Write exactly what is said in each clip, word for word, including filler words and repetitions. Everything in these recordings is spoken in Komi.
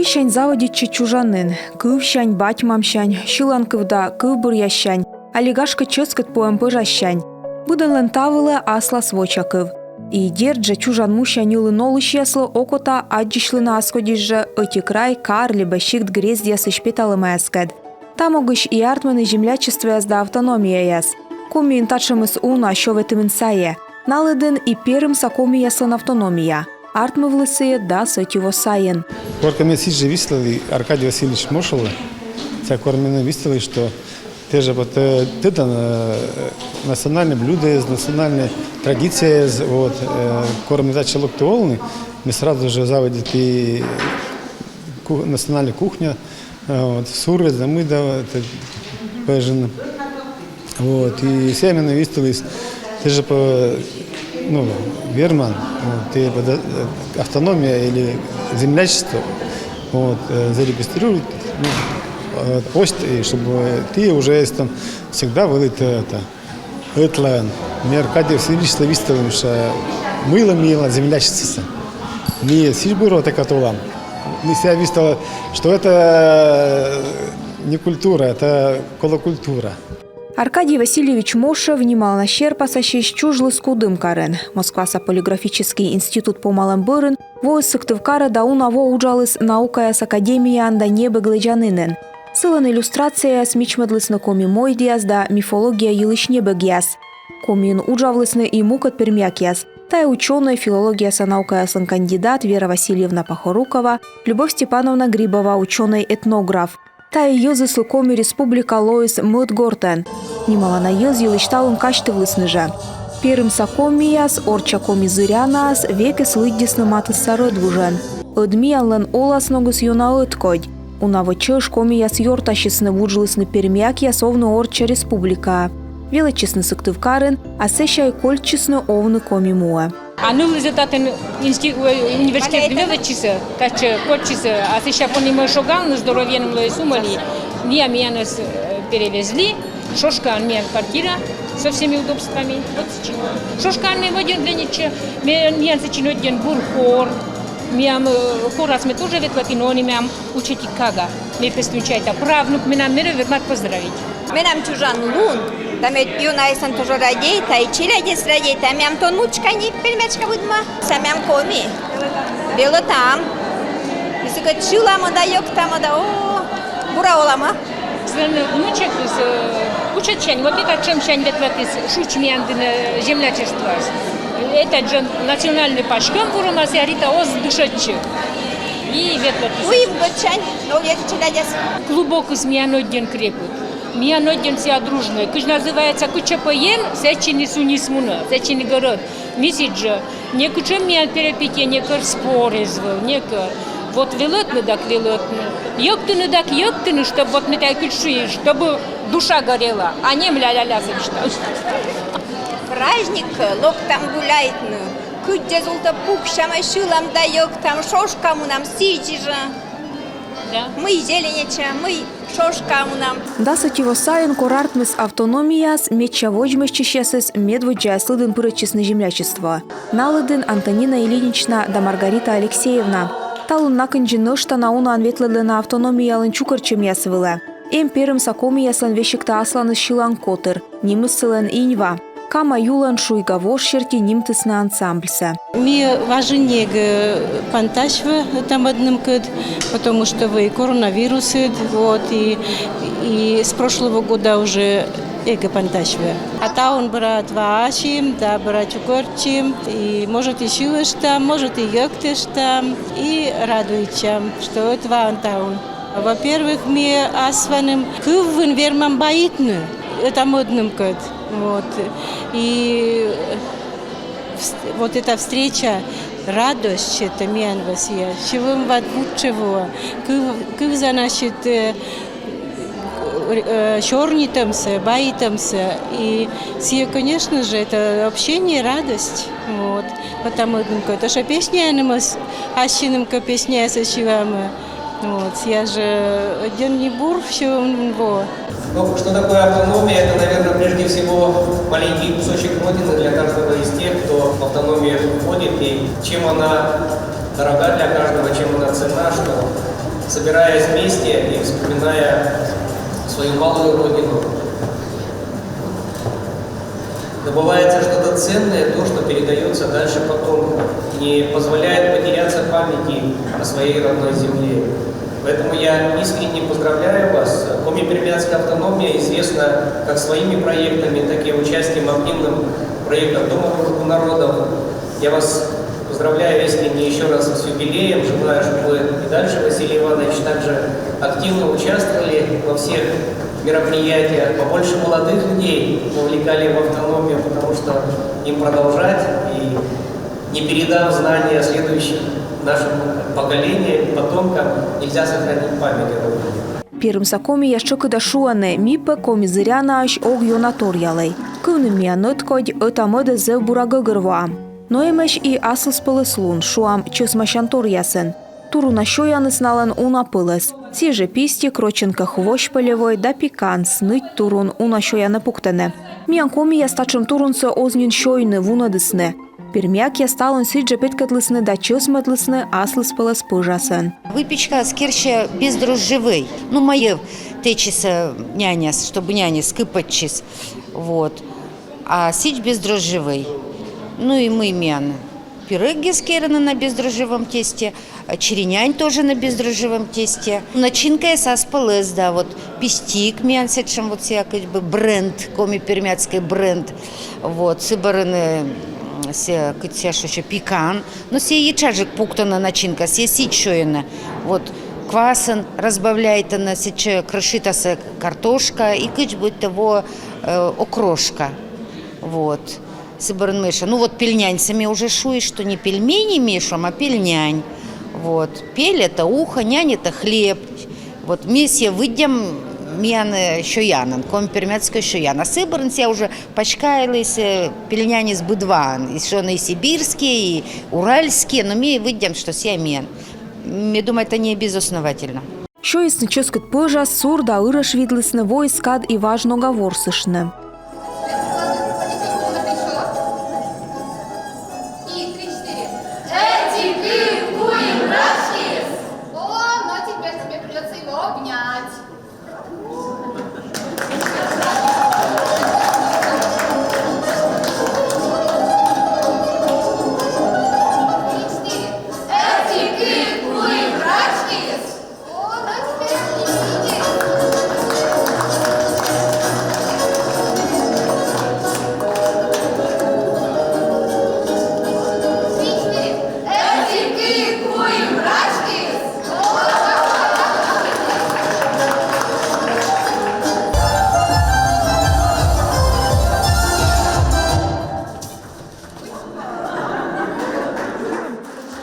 Сянь заводитчӧ чужанін. Кывсянь, бать-мамсянь, сьыланкыв да кывбуръяссянь, али, гашкӧ, чӧскыд поэм пӧжассянь. Быдӧнлӧн та вылӧ аслас воча кыв. И дерт жӧ, чужан мусянь ылын олысьяслы окота аддзысьлыны аскодзыс жӧ ӧти край, кар либӧ сикт грездъясысь петалӧмаяскӧд. Та могысь и артмӧны землячествояс да автономияяс. Комиын татшӧмыс уна сё ветымын сайӧ. На лыдын и Перымса комияслӧн автономия. Артмывліс сійӧ дас ӧти во сайын. Коркӧ ме сідзжӧ висьталі Аркадий Васильевич Мошевлы, сійӧ кор меным висьталі, что тэ жӧ вот, э, тӧдан, э, национальнӧй блюдояс, национальнӧй традицияяс, вот, э, кор ме татчӧ локті овны, ме сразу жӧ заводиті ку-, национальнӧй кухня, э, вот, сурӧс да мыйда, вот, э, пӧжны. Вот, и сійӧ меным висьталіс, тэ жӧ пӧ, ну, верман, вот, тэ пӧ, да, э, автономия или землячество, вот, э, зарегистрировать, ну, э, ость, и чтобы ты уже, если там, всегда вӧлі тэ, это, ӧтлаын. Ме Аркадий Васильевичлы висьталі, мыйла ми олам землячествосӧ. Ми сідз бура тэкӧд олам. Ме сійӧ висьталі, что это, э, не культура, это колӧ культура. Аркадий Васильевич Мошев нималана серпасасьысь чужліс Кудымкарын. Москваса полиграфический институт помалӧм бӧрын воис Сыктывкарӧ да уна во уджаліс наукаяс академияын да небӧг лэдзанінын. Сылӧн иллюстрацияяс мичмӧдлісны коми мойдъяс да мифология йылысь небӧгъяс. Комиын уджавлісны и мукӧд пермякъяс. Тайӧ учёнӧй, филологияса наукаяслӧн кандидат Вера Васильевна Похорукова, Любовь Степановна Грибова, учёнӧй-этнограф. Тайӧ йӧзыслы Коми Республика лоис мӧд гортӧн. Нималана йӧз йылысь талун казьтывлісны жӧ. Перымса комияс, орчча коми зырянаыс, векӧс лыддисны матысса рӧдвужӧн. Ӧд миянлӧн олас ногыс ёна ӧткодь. Уна во чӧж комияс ёртасисны, вуджлісны пермякъяс овны орчча республикаӧ. Велӧдчисны Сыктывкарын, а сэсся и кольччисны овны Коми муӧ. А нылыс татӧн инсти-, э, университетын велӧдчис, татчӧ кольччис, а сэсся понімӧ шогалны, здоровьеным лои сумӧ ли. Миян, миянӧс, э, перевезли, Шошкаын миян квартира со всеми удобствами. Вот сэтчӧ. Шошкаын ме ӧдйӧн гленитчи, ме, миян сэтчӧ ӧдйӧн бур хор. Миянӧс, э, хорас ме тоже ветлӧті, но ӧні мем учӧтик кага. Ме пӧ сэтӧн чайта. Правнук менам, ме верма поздравить. Менам чужан лун, да ме ёна эсійӧн тоже радейта, и челядьӧс радейта, а мем тон внучка ни пельмячка быдма, сійӧ мем коми. Велӧтам. И сыкӧд сьылам да йӧктам да, о, бура олам. Сылӧн внучкыс, э, кучӧдсянь, вот этатшӧмсянь ветлӧтіс шуч миян дінӧ, э, землячествоас. Этатшӧм национальнӧй паськӧм вурӧмаӧсь, а Рита оз дышӧдчы. И ветлӧтіс. Уйим быдсянь, но ведь челядьӧс. Клубокыс миян ӧдйӧн крепыд. Миян ӧдйӧн сійӧ дружнӧй. Кыдз называется, кытчӧ пӧ ен, сэтчӧ нин сунис мунӧ, сэтчӧ нин горӧд. Ми сідзжӧ. Некутшӧм миян перепитье, некор спор эз вӧв, некор. Вот велӧтны дак велӧтны. Йӧктыны дак йӧктыны, чтоб вот ме тайӧ кыдз шуи, чтобы душа горела, а не ля-ля-ля сэтшӧм. Праздникӧ локтам гуляйтны. Кыдз эз ултӧ пуксям, а сьылам да йӧктам, Шошкаӧ мунам сідзи жӧ. Да. Мый Зеленечӧ, мый Шошкаӧ мунам. Дас ӧти во сайын, кор артмис автономияыс, медся водзмӧстчысьясыс медводдзаяс лыдын пырӧдчисны землячествоӧ. На лыдын Антонина Ильинична да Маргарита Алексеевна. Талун на кындзи нӧшта на унаӧн ветлӧдлӧны автономиялӧн чукӧртчӧмъяс вылӧ. Эм перымса комияслӧн весигтӧ асланыс сьылан котыр. Нимыс сылӧн «Иньва». Кама юлӧн Шуйга вож серти нимтісны ансамбльсӧ. Ми важӧн эг пантасьв ӧта-мӧднымкӧд, потому что вӧлі коронавирусыд, вот, и, и с прошлого года уже эг пантасьв. А талун бара ӧтваасим, да, бара чукӧртчим, и, может, и сьылыштам, может, и йӧктыштам, и радуйтчам, что ӧтваӧн талун. Во-первых, ми асланым кывйын вермам баитны ӧта-мӧднымкӧд. Вот. И вс-, вот эта встреча, радость, это миян вӧсна сьӧлӧм вылад вуджӧм во. Кыв-, кывза, значит, э, э, сёрнитӧмсӧ, баитӧмсӧ. И сійӧ, конечно же, это общение, радость. Вот. Ӧта-мӧднымкӧд. Тӧшӧ песняясным, ассьыным кӧ песняяс сьылам. Вот, сійӧ жӧ ӧдйӧ нин бур сьӧлӧм во. Ну, что такое автономия? Это, наверное, прежде всего маленький кусочек родины для каждого из тех, кто в автономию уходит, и чем она дорога для каждого, чем она ценна, что Собираясь вместе и вспоминая свою малую родину, добывается что-то ценное, то, что передается дальше потомкам, не позволяет потеряться памяти о своей родной земле. Поэтому я искренне поздравляю вас. Коми-Пермяцкая автономия известна как своими проектами, так и участием активным в проектах Дома дружбы народов. Я вас поздравляю искренне еще раз с юбилеем. Желаю, чтобы и дальше Василий Иванович также активно участвовали во всех мероприятиях, побольше молодых людей вовлекали в автономию, потому что им продолжать и, не передав знания следующим нашим поколениям, потомкам, нельзя сохранить память о Родине. Перымса комияс тшӧкыда шуӧны: ми пӧ, коми зырянаӧсь, ог ёна торъялӧй. Кывным миян ӧткодь, ӧта-мӧдӧс зэв бура гӧгӧрвоам. Но эмӧсь и аслыспӧлӧслун, шуам, чӧсмасянторъясӧн. Туруна сёяныс налӧн уна пӧлӧс. Сійӧ жӧ пистик, рочӧн кӧ, хвощ полевой, да пекан, сныть турун, уна сёянӧ пуктӧны. Миян комияс татшӧм турунсӧ оз нин сёйны, вунӧдісны. Пермякъяс талун сідзжӧ петкӧдлісны да чӧсмӧдлісны аслыспӧлӧс пӧжасӧн. Выпечка скерся бездрожжевӧй. Ну, мый тэчисны няняс, чтобы няньыс кыпӧдчис. Вот. А сідз бездрожжевӧй. Ну и мый миян, пирӧггес керӧны на бездрожжевом тесте, черинянь тоже на бездрожжевом тесте. Начинкаяс ас пӧлӧс да, вот, пистик миян сэтшӧм, вот, сійӧ как бы бренд, коми-пермяцкӧй бренд. Вот, сы бӧрын, э, сійӧ, кыдз сійӧ шусьӧ, пекан. Но сійӧ и тшаджык пуктана начинка, сійӧ сідз сёйӧны. Вот, квасӧн разбавляйтана, сэтчӧ крошитасӧ картошка и кыдз будто во, э, окрошка. Вот. Сы бӧрын меша. Ну вот пельняньсӧ ме уже шуи, что не пельмени ме шуам, а пельнянь. Вот. Пель — это ухо, нянь — это хлеб. Вот ми сійӧ виддям миян, э, сёянын, коми-пермяцкӧй сёян. А сы бӧрын сійӧ уже паськаліс, э, пельняньыс быд ваӧн. И шуӧны и сибирские, и уральские, но ми виддям, что сійӧ миян. Ме думаю, это не безосновательно. Сёйисны чӧскыд пӧжас, сур да ырӧш видлісны, воис кад и важ нога ворсыштны. И три, четыре. Эти кык куим рачкис. О, но теперь тебе придется его обнять. Три, четыре. Эти кык куим рачкис.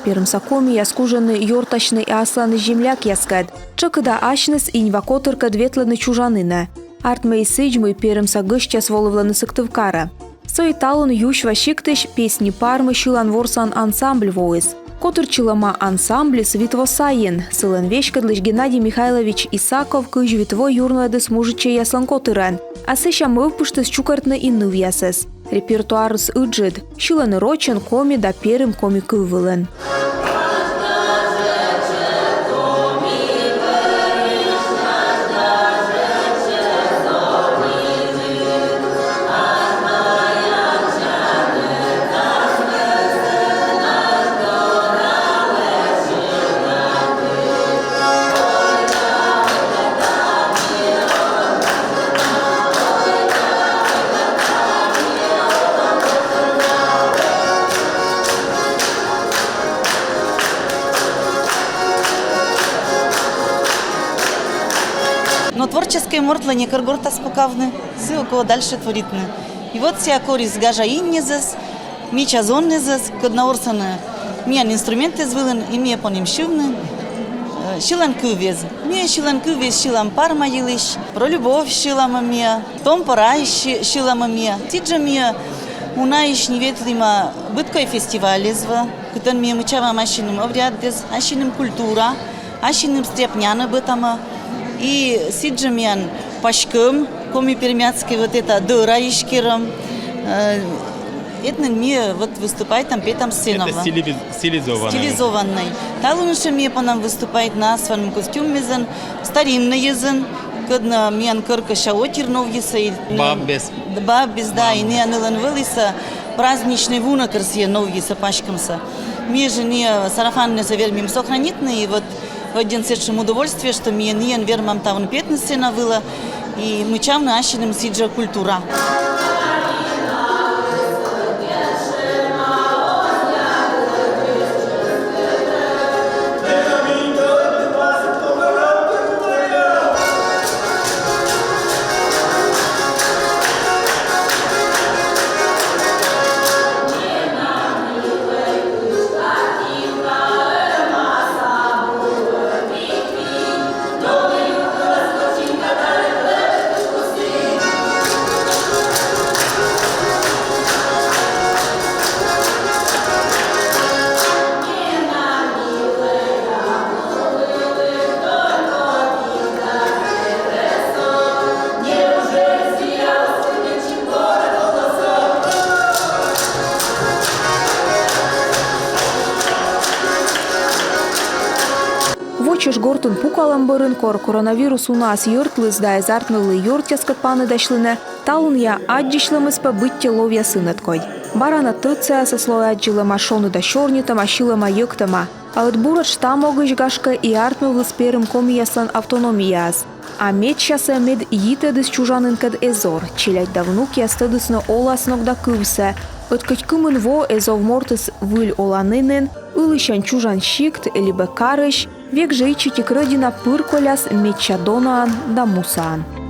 Перымса комияс кужӧны ёртасьны и асланыс землякъяскӧд. Тшӧкыда асьныс Иньва котыркӧд ветлӧны чужанінӧ. Артмӧ и сідз, мый Перымса гӧсьтъяс волывлӧны Сыктывкарӧ. Со и талун Юсьва сиктысь «Песни Пармы» сьылан-ворсан ансамбль воис. Котыртчылӧма ансамбльыс вит во сайын. Сылӧн веськӧдлысь Геннадий Михайлович Исаков кызь вит во юрнуӧдіс мужичӧйяслӧн котырӧн. А сэсся мӧвпыштіс чукӧртны и нывъясӧс. Репертуарыс ыджыд. Сьылӧны рочӧн, коми да перым коми кыв вылын. Но творческӧй мортлы некор гортас пукавны, сы ог ков дальше творитны. И вот сійӧ корис гажа иннизӧс, мича зоннизӧс, кодъяс на ворсӧны миян инструментъяс вылын, и ми понім сьывны. Э, сьылан кывъяс. Ми сьылан кывъяс сьылам Парма йылысь, про любовь сьылам ми, том пӧраысь сьы-, сьылам ми. Сідзжӧ ми унаысь нин ветлім быдкодь фестивальяс вӧ, кытӧн ми мычам ассьыным обрядъяс, ассьыным культура, ассьыным стряпняӧн бӧръям. И сідзжӧ миян паськӧм, коми-пермяцкӧй, вот это дӧраысь керӧм. Э, Этнӧн ми вот выступайтам, петам сцена вылын. Стилизованный. Талуныс ми понам выступайт на асванным костюммизӧн, стариннӧйӧзӧн, кӧдны миян кӧр кӧся отир новйисӧ и баббес. Баббес, да, и ныа нылӧн вӧлісӧ праздничнӧй вунӧкӧр сійӧ новйисӧ паськӧмсӧ. Ми жӧ ныа сарафаннысӧ вермим сохранитны, и вот ӧдйӧн сэтшӧм удовольствие, что ми ныа вермам талун петны сцена вылӧ и мыччавны ассьыным сідз жӧ культура. Вочшӧр гортын пукалӧм бӧрын, кор коронавирус унаыс йӧртліс да эз артмывлы ёртъяскӧд паныдасьлыны, талунъя аддзысьлӧмыс пӧ быттьӧ ловъяс ынӧдкодь. Бара на тӧдсаясӧс лоӧ аддзылӧма, шоныда сёрнитӧма, сьылӧма-йӧктӧма. А ӧд буретш та могысь, гашкӧ, и артмывліс Перым комияслӧн автономияыс. А медсясӧ мед йитӧдыс чужанінкӧд эз ор, челядь да внукъяс тӧдісны оласног да кывсӧ. Ӧд кӧть кымын во эз ов мортыс выль оланінын, ылысянь чужан сикт либӧ карысь, век жӧ ичӧтик рӧдина пыр коляс медся донаӧн да мусаӧн.